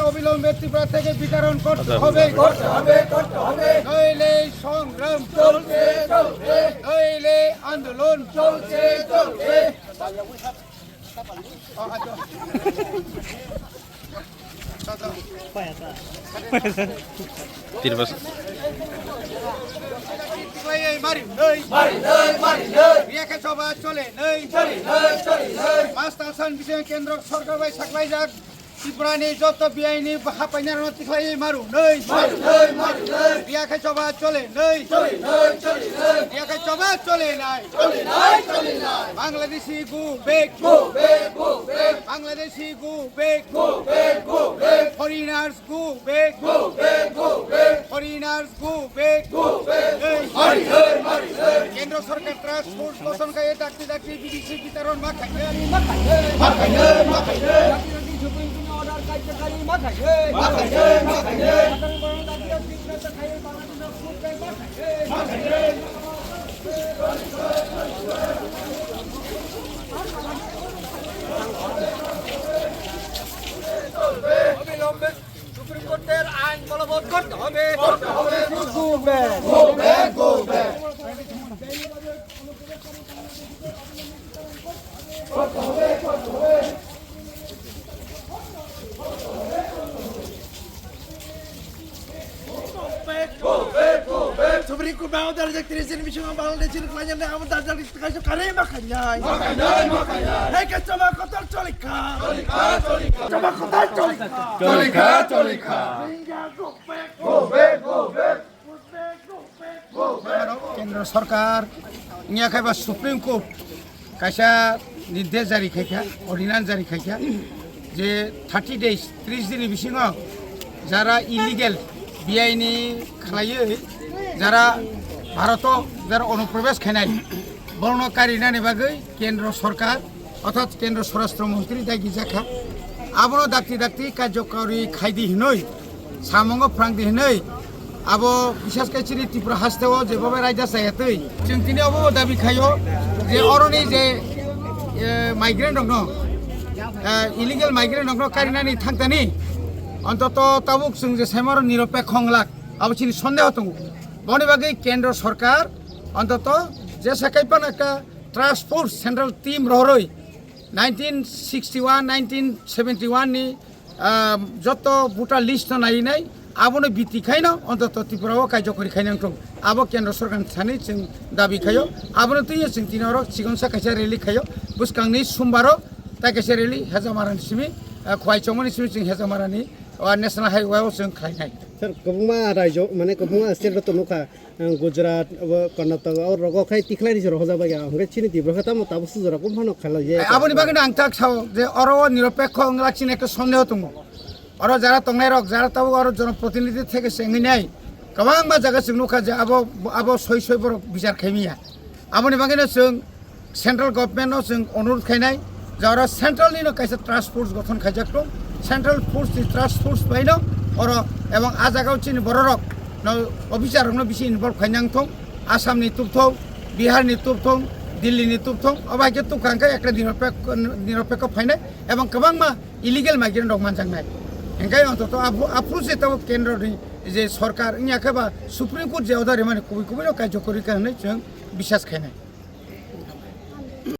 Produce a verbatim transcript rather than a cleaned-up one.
অবিলম্বে ত্রিপুরা থেকে বিতরণ করতে হবে, করতে হবে, করতে হবে। নইলে সংগ্রাম চলবে, চলবে। নইলে আন্দোলন চলবে, চলবে। তিন বছর। এই মারি, এই মারি, এই মারি, এই। রিয়াকে সভা চলে, নেই। চলে, নেই, চলে, নেই। মাস্টার সান বিষয়ে কেন্দ্র সরকার ভাই সাকলাই যাক। ত্রিপুরানি যত বিআইনি হাপাইনারনো তিখলাই মারু, নেই। মারি, এই মারি, এই। রিয়াকে সভা চলে, নেই। চলে, নেই, চলে, নেই। রিয়াকে সভা চলে, নাই। চলে, নাই, চলে, নাই। Bangladeshi go back. Go back, go back. Bangladeshi go back. Go back, go back. Foreigners go back. Go back, go back. Foreigners go back. Go back. এই। মারি, এই মারি, এই। কেন্দ্র সরকার ট্রান্সপোর্ট বসন খাইয়ে ডাকতে ডাকতে বিদেশি বিতরণ মা খাইয়ে। মা খাইয়ে, মা খাইয়ে। জাতীয় সুপ্রিম কোর্টের অর্ডার কার্যকারী মা খাইয়ে। মা খাইয়ে, মা খাইয়ে। সাধারণ গণতান্ত্রিক স্বীকৃত খাইয়ে বাংলাদেশের ফুড ব্যাংক মা খাইয়ে। মা খাইয়ে। অবিলম্বে সুপ্রিম কোর্টের আইন বলবৎ করতে হবে। করতে হবে। Go back, go back, go back। করতে হবে, করতে হবে। Supreme Court ba order jak tiri sini bisingo Bangladesh ni khlaiya na amo dajal ni kaisa kare ma khainai. Ma khainai, ma khainai. Hai ka chama kotor cholikha. Cholikha, cholikha. Chama kotor cholikha. Cholikha, cholikha. Rohingya go back. Go back, go back. Go back, go back. কেন্দ্র সরকার নিয়া খাইবা supreme court kaisa nirdesh jari khaikha, ordinance jari khaikha, je thirty days, tris din ni bisingo jara illegal, biaini khlaiwi jara Bharoto jara onuprobesh khainai, borokno karinani bagwi kendro sorkar, orthat kendro swarashtra montri dagi jakha, abono dakti dakti karjokari khaidi hinwi, samungo phrangdi hinwi, abo bisas khe chini Tripura hasteo jebobai raida chaya twi. Chwng tini obo dabi khaio je oroni je, eh, migrant rokno, eh, illegal migrant rokno karinani thangtani ontoto tabuk chwng je saimaro niropekho wnglak abo chini sondeho tongo. Boni bagwi kendro sorkar ontoto jesa kaiphano ekta task force central team rohorwi nineteen sixty one, nineteen seventy one ni, ah, joto voter list no nai nai, abono biti khaino ontoto Tripura o kaijokori khaina wngthung. Abo kendro sorkar ni thani chwng dabi khaio, abono twiyo chwng tini oro chikonsa kaisa rally khaio, bwskangni Sombar o tai kaisa rally Hejamara ni simi, ah, Khwai Chongma ni simi chwng Hejamara ni, ah, national highway o chwng khlainai. Sir, kwbangma raijo, mane kwbangma state o tongo kha. Ang Gujarat, abo Karnataka, o rogo khai tikhlai ni jora hoja bai ang. Hwnkhe chini Tripura khe tamo tabuk sujora kung phano khalai je. Aboni bagwi no ang tak sao je oro o niropekho wng lak chini ekta sondeho tongo. Oro jara tongnai rok, jara tabuk oro jonoprotinidhi theke se wngwi nai. Kwbangma jaga chwng nukha je abo, abo soi soi borok bichar khai manya. Aboni bagwi no chwng Central government no chwng onurodh khainai, je oro central ni no kaisa task force gothon khaijak tong, central force ni task force bai no oro ebong a jaga o chini borok rok no officer rok no bisi involve khainang thong, Assam ni tubthong, Bihar ni tubthong, Delhi ni tubthong, obo hai khe tubkha hwnkhe ekta niropek-, niropekho phainai ebong kwbangma illegal migrant rok manjaknai. Hwnkhe ontoto aphuru se tabuk kendro ni je sorkar wngya khe ba Supreme Court je order rimani kubui kubui no kaijokori kha hinwi chwng bisas khainai.